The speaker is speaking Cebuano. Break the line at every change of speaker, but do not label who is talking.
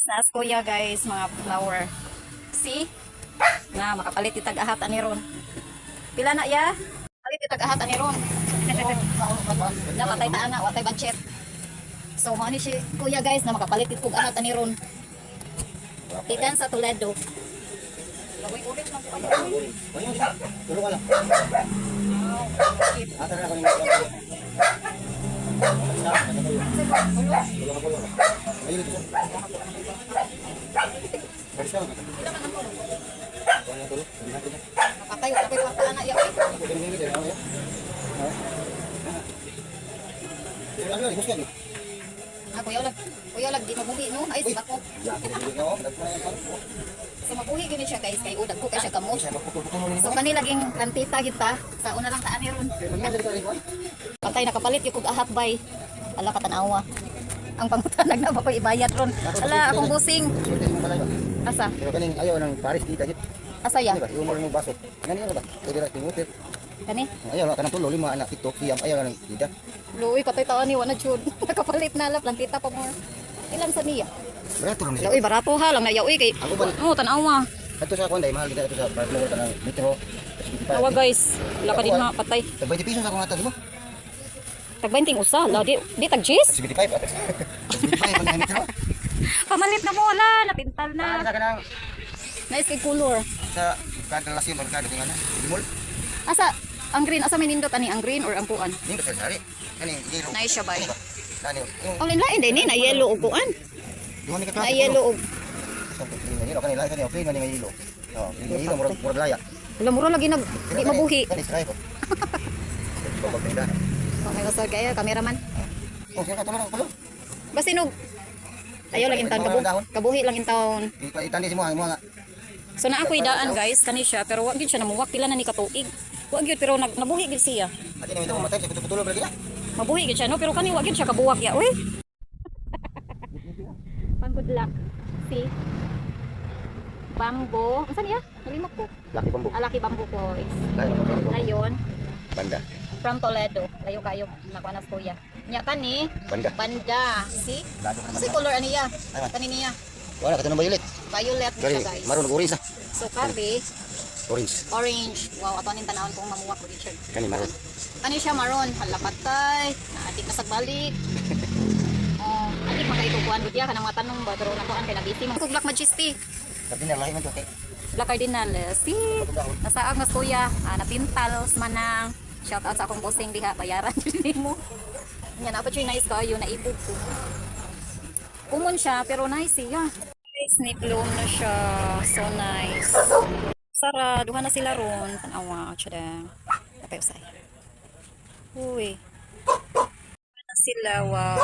Naas kuya, guys, mga flower. See? Na makapalit itag ahat ani ron. Pila na ya? Palit itag ahat ani ron. Napatay ta ana, watay budget. So mo ni si kuya, guys, na makapalit it kog ahat ani ron. Tikan sa Toledo.
Tulong ka lang. Ata na ako ni Ayun ito. Baris ka lang. Wala tulong. Hindi natin.
Napatay, wala ko'y kwarta ana ya. Oy. Ah, kuya lag di mabuhi no. Ay, si bako. So mabuhi gyud ni siya, guys, kay udag ko kay siya kamot. So kani laging plantita kita sa una lang taan ni ron. Patay, nakapalit yung kog ahat bay. Ala ka, tanawa. Ang pangutanag na ba ko ibayad ron. Ala akong busing. Asa?
Pero kaning ayaw ng Paris dita git.
Asa ya?
Ano ba? Yung mo baso. Ngani ano ba? Pwede ra tingutir.
Kani?
Ayaw lang kanang tulo lima anak ito siyam ayaw lang dita.
Luoy, patay taan ni wala jud. Nakapalit na la plantita pa more. Ilan sa niya?
Barato ra ni.
Luoy, barato ha lang na yaw kay.
Ako ba?
Oh, tanawa.
Ato sa kuan day mahal dita ato sa Barcelona kanang metro.
Tawa, guys. Wala ka din ha, patay.
Tag 20 pesos ako nga mo.
Tag 20 usa, la di di tag jis.
75 ato. 75 ang metro.
Pamalit na mo wala, napintal na.
Sa kanang
Nice kay color.
Sa kada lasyon merkado tingnan na. Limol.
Asa ang green, asa may nindot ani ang green or ang kuan?
Nindot sa sari. Kani yellow.
Nice siya bay.
Nani yung
Oh, lain din ni na yellow og kuan.
duha ni ka
Na yellow og
Yellow kani lahi kani okay kani nga yellow. Oh, nga yellow murag murag laya.
Wala, mura lagi nag di mabuhi.
Kani stripe. Babag na.
Oh, may basal kayo, cameraman.
Oh, kaya ka tulong kulo.
Basinog. Ayaw lang in taon kabuhi lang in taon.
Itandi si mo ang mga
So naa ko'y daan, guys, kani siya pero wa gyud siya namuwak pila na ni katuig. Wa gyud pero nag, nabuhi gyud siya.
Ati na ito matay sa kutulo lagi na.
Mabuhi gyud siya no pero kani wa gyud siya kabuwak ya, uy. Pang good luck. See? Bamboo. Unsa niya? Nalimot ko.
Laki bambu.
Alaki bamboo ko.
Layo man
Ayon,
Banda.
From Toledo. Layo kayo nakuha na sa kuya. Nya kani,
Banda.
banda. See?
Lado ka
Kasi color ani ya?
Ay, man.
Kani niya.
Wala ka tanong violet.
Violet na
Gari,
siya, guys.
maroon orange na.
So kari,
Orange.
Orange. Wow, ato ning tanawon kung mamuwak ko siya.
Kani maroon.
Kani siya maroon, hala patay. Naadik na sa balik. Oh, adik makaikukuan gud ya kanang mga tanong ba pero nakuan kay nabisi mo. Black Majesty.
Tapi na lahi man to kay.
Black Cardinal. Eh, see? Nasaag mas kuya, ah, napintals manang. Shout out sa akong bossing diha, bayaran jud nimo. Nya na pa nice kayo naibog ko. Common siya pero nice siya. Guys, ni bloom na siya. So nice. Sara, duha na sila ron. Tanawa, tsada. Napay usay. Uy. Duha na sila, wow.